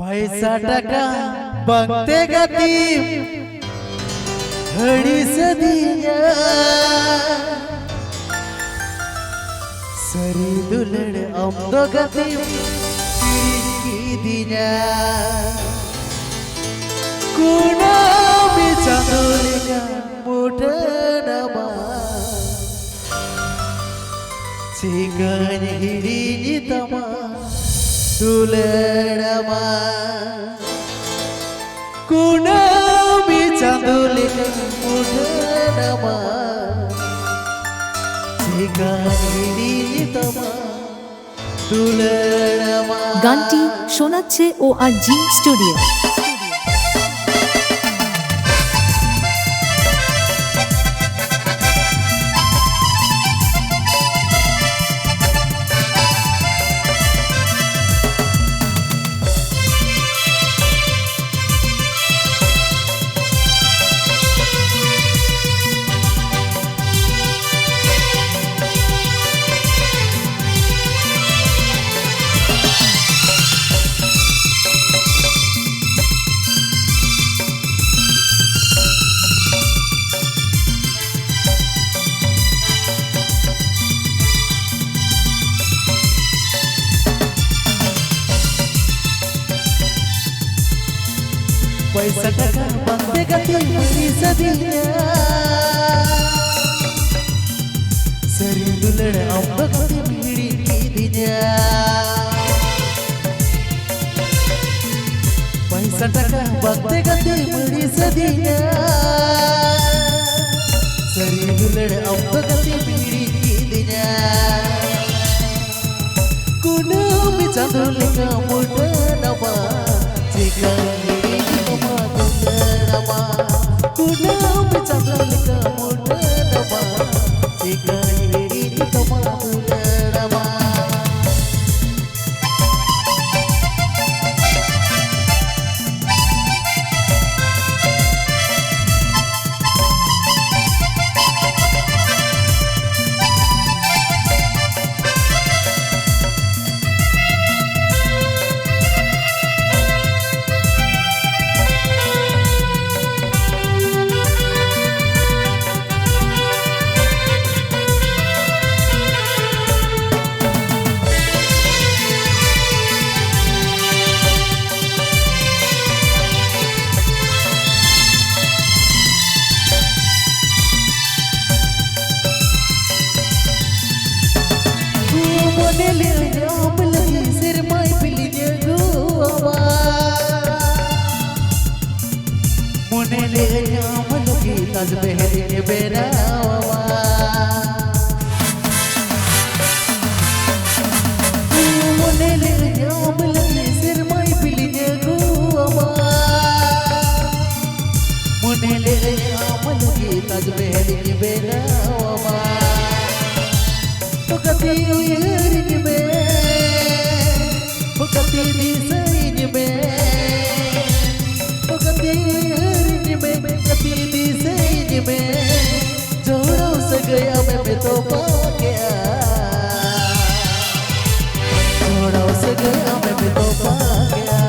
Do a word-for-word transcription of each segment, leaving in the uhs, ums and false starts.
ᱯᱟᱭᱥᱟ ᱴᱟᱠᱟ ᱵᱟᱝᱛᱮ ᱜᱟᱛᱮᱢ ᱟᱹᱲᱤᱥ ᱟᱹᱫᱤᱧᱟ᱾ ᱥᱟᱹᱨᱤ ᱫᱩᱞᱟᱹᱲ ᱟᱢ ᱫᱚ ᱜᱟᱛᱮᱢ ᱦᱤᱲᱤᱧ ᱠᱤᱫᱤᱧᱟ᱾ ᱠᱩᱱᱟᱹᱢᱤ ᱪᱟᱸᱫᱚ ᱞᱮᱠᱟ ᱢᱩᱴᱷᱟᱹᱱ ᱟᱢᱟ᱾ ᱪᱤᱠᱟᱹᱧ ᱦᱤᱲᱤᱧ ᱛᱟᱢᱟ ᱫᱩᱞᱟᱹᱲ ᱟᱢᱟ᱾ ᱠᱩᱱᱟᱹᱢᱤ ᱪᱟᱸᱫᱚ ᱞᱮᱠᱟ ᱢᱩᱴᱷᱟᱹᱱ ᱟᱢᱟ᱾ ᱪᱤᱠᱟᱹᱧ ᱦᱤᱲᱤᱧ ᱛᱟᱢᱟ ᱫᱩᱞᱟᱹᱲ ᱟᱢᱟ᱾ গানটি শোনাচ্ছে ও আর জি স্টুডিও। ᱯᱚᱭᱥᱟ ᱴᱟᱠᱟ ᱵᱟᱝᱛᱮ ᱜᱟᱛᱮ ᱢᱟᱹᱨᱤ ᱥᱟᱫᱤᱧᱟ᱾ ᱥᱟᱹᱨᱤ ᱫᱩᱞᱟᱹᱲ ᱟᱢ ᱫᱚ ᱜᱟᱛᱮᱢ ᱦᱤᱲᱤᱧ ᱠᱤᱫᱤᱧᱟ᱾ ᱯᱚᱭᱥᱟ ᱴᱟᱠᱟ ᱵᱟᱝᱛᱮ ᱜᱟᱛᱮ ᱢᱟᱹᱨᱤ ᱥᱟᱫᱤᱧᱟ᱾ ᱥᱟᱹᱨᱤ ᱫᱩᱞᱟᱹᱲ ᱟᱢ ᱫᱚ ᱜᱟᱛᱮᱢ ᱦᱤᱲᱤᱧ ᱠᱤᱫᱤᱧᱟ᱾ ᱠᱩᱱᱟᱹᱢᱤ ᱪᱟᱸᱫᱚ ᱞᱮᱠᱟ ᱢᱩᱴᱷᱟᱹᱱ ᱟᱢᱟ᱾ ᱪᱤᱠᱟᱹᱧ ᱦᱤᱲᱤᱧ ᱛᱟᱢᱟ ᱫᱩᱞᱟᱹᱲ ᱟᱢᱟ᱾ ᱠᱩᱱᱟᱹᱢᱤ ᱪᱟᱸᱫᱚ ᱞᱮᱠᱟ ᱢᱩᱴᱷᱟᱹᱱ ᱟᱢᱟ᱾ ᱪᱤᱠᱟᱹᱧ ᱦᱤᱲᱤᱧ ᱛᱟᱢᱟ ᱫᱩᱞᱟᱹᱲ ᱟᱢᱟ᱾ ᱢᱮᱦᱮᱨᱤᱧ ᱵᱮᱱᱟᱣᱟ᱾ ᱢᱚᱱᱮ ᱞᱮᱫᱟᱹᱧ ᱟᱢ ᱞᱟᱹᱜᱤᱫ ᱥᱮᱨᱢᱟᱭ ᱯᱤᱞᱤᱧ ᱟᱹᱜᱩᱣᱟᱢᱟ᱾ ᱢᱚᱱᱮ ᱞᱮᱫᱟᱹᱧ ᱟᱢ ᱞᱟᱹᱜᱤᱫ ᱛᱟᱡᱽ ᱢᱮᱦᱮᱞᱤᱧ ᱵᱮᱱᱟᱣᱟᱢᱟ᱾ ᱛᱚ ᱜᱟᱛᱮ ᱩᱭᱦᱟᱹᱨᱤᱧ ᱢᱮ, ᱛᱚ ᱜᱟᱛᱮ ᱫᱤᱥᱟᱹᱭᱤᱧ ᱢᱮ, ᱛᱚ ᱜᱟᱛᱮ ᱩᱭᱦᱟᱹᱨᱤᱧ ᱢᱮ, ᱜᱟᱛᱮ ᱫᱤᱥᱟᱹᱭᱤᱧ ᱢᱮ᱾ ᱡᱚᱲᱟᱣ ᱥᱟᱹᱜᱟᱹᱭ ᱟᱢᱮᱢ ᱛᱚᱯᱟ ᱠᱮᱜᱼᱟ᱾ ᱡᱚᱲᱟᱣ ᱥᱟᱹᱜᱟᱹᱭ ᱟᱢᱮᱢ ᱛᱚᱯᱟ ᱠᱮᱜᱼᱟ᱾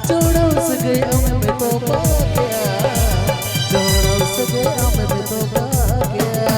ᱡᱚᱲᱟᱣ ᱥᱟᱹᱜᱟᱹᱭ ᱟᱢᱮᱢ ᱛᱚᱯᱟ ᱠᱮᱜᱼᱟ᱾ ᱡᱚᱲᱟᱣ ᱥᱟᱹᱜᱟᱹᱭ ᱟᱢᱮᱢ ᱛᱚᱯᱟ ᱠᱮᱜᱼᱟ᱾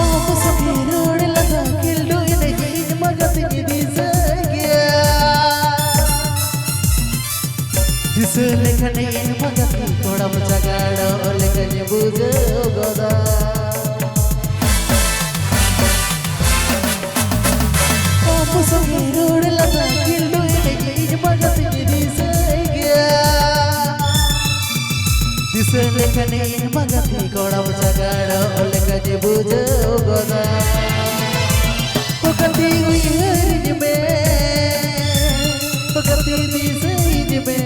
ᱟᱢ ᱥᱟᱶ ᱨᱚᱲ ᱞᱟᱸᱫᱟ ᱠᱷᱮᱞᱰᱩ ᱮᱱᱮᱡ ᱤᱧ ᱢᱟ ᱜᱟᱛᱮᱧ ᱫᱤᱥᱟᱹᱭ ᱜᱮᱭᱟ᱾ ᱫᱤᱥᱟᱹ ᱞᱮᱠᱷᱟᱱ ᱤᱧ ᱢᱟ ᱜᱟᱛᱮ ᱠᱚᱲᱟᱢ ᱪᱟᱜᱟᱲᱚᱜ ᱞᱮᱠᱟᱧ ᱵᱩᱡᱷᱟᱹᱣ ᱜᱚᱫᱟ᱾ ᱟᱢ ᱥᱚᱸᱜᱮ ᱨᱚᱲ ᱞᱟᱸᱫᱟ ᱠᱷᱮᱞᱰᱩ ᱮᱱᱮᱡ ᱤᱧ ᱢᱟ ᱜᱟᱛᱮᱧ ᱫᱤᱥᱟᱹᱭ ᱜᱮᱭᱟ᱾ ᱫᱤᱥᱟᱹ ᱞᱮᱠᱷᱟᱱ ᱤᱧ ᱢᱟ ᱜᱟᱛᱮ ᱠᱚᱲᱟᱢ ᱪᱟᱜᱟᱲᱚᱜ ᱞᱮᱠᱟᱧ ᱵᱩᱡᱷᱟᱹᱣ ᱜᱚᱫᱟ᱾ ᱛᱚ ᱜᱟᱛᱮ ᱩᱭᱦᱟᱹᱨᱤᱧ ᱢᱮ, ᱛᱚ ᱜᱟᱛᱮ ᱫᱤᱥᱟᱹᱭᱤᱧ ᱢᱮ,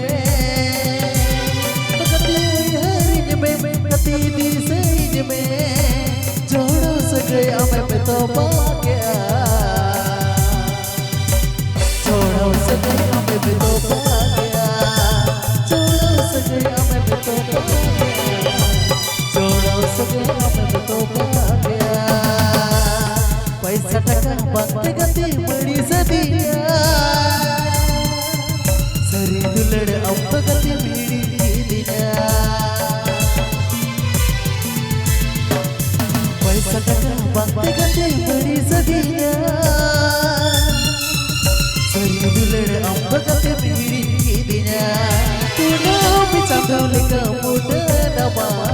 ᱛᱚ ᱜᱟᱛᱮ ᱩᱭᱦᱟᱹᱨᱤᱧ ᱢᱮ, ᱜᱟᱛᱮ ᱫᱤᱥᱟᱹᱭᱤᱧ ᱢᱮ᱾ ᱡᱚᱲᱟᱣ ᱥᱟᱹᱜᱟᱹᱭ ᱟᱢᱮᱢ ᱛᱚᱯᱟ ᱠᱮᱜᱼᱟ᱾ ᱡᱚᱲᱟᱣ ᱥᱟᱹᱜᱟᱹᱭ ᱯᱟᱭᱥᱟ ᱴᱟᱠᱟ ᱵᱟᱝᱛᱮ ᱜᱟᱛᱮ ᱵᱟᱹᱲᱤᱡ ᱥᱟᱹᱫᱤᱧᱟ᱾ ᱥᱟᱹᱨᱤ ᱫᱩᱞᱟᱹᱲ ᱟᱢ ᱫᱚ ᱜᱟᱛᱮ ᱵᱤᱲᱤ ᱠᱤᱫᱤᱧᱟ᱾ ᱯᱟᱭᱥᱟ ᱴᱟᱠᱟ ᱵᱟᱝᱛᱮ ᱜᱟᱛᱮ ᱵᱟᱹᱲᱤᱡ ᱥᱟᱹᱫᱤᱧᱟ᱾ ᱥᱟᱹᱨᱤ ᱫᱩᱞᱟᱹᱲ ᱟᱢ ᱫᱚ ᱜᱟᱛᱮ ᱵᱤᱲᱤ ᱠᱤᱫᱤᱧᱟ᱾ ᱠᱩᱱᱟᱹᱢᱤ ᱪᱟᱸᱫᱚ ᱞᱮᱠᱟ ᱢᱩᱴᱟᱹᱱ ᱟᱢᱟᱜ